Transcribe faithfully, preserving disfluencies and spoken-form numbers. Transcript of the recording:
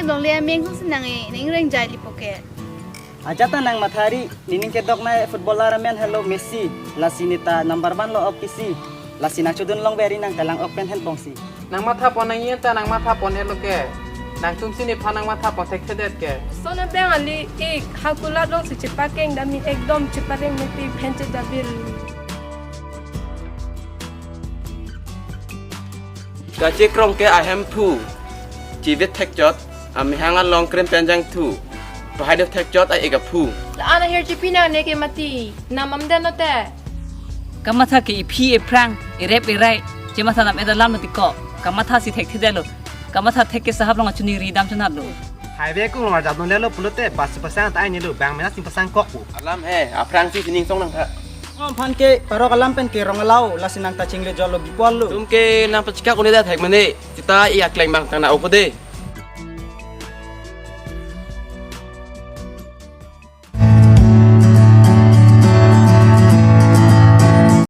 Longle ameng hong si nang-e, nang reng jai lipo ke. Ajat ta nang mathari, nening kedok na footballer amen henlo Messi, lasi neta number one lo ok kisi, lasi nang chodun long beri nang kelang ok pen hen pongsi. Nang matha pon nang yen ta nang matha pon henlo ke. Nangtum si nephan nang matha pon thekthedet ke. Sona bang ali ik, hakulat long si chepakeng dami ekdom chepakeng meti phenche dabil. Kachekrong ke ahemphu. Chivit thekchot, amehang along krim penjang thu. Pahai do thekchot a-ik aphu. La-an ahir chipi nangne ke mati, namam den note. Kamatha ke iphi iphrang, irep irai, chematha nam edalam lo tiko. Kamatha si thekthedetlo. Kamatha thek ke sahap long achuni ridam chonatlo. Highway kung long arjap dunlelo pulote bus pasang ta ai nilo bang mena sing pasang kok pu. Alam he, aphrang si sining song nang tha. Om phan ke parok alam pen ke rong alau, lasi nang ta chingle jolo gipol lo. Tum ke nang pachikak une da thek mane, sita i akleng bang tang na okode.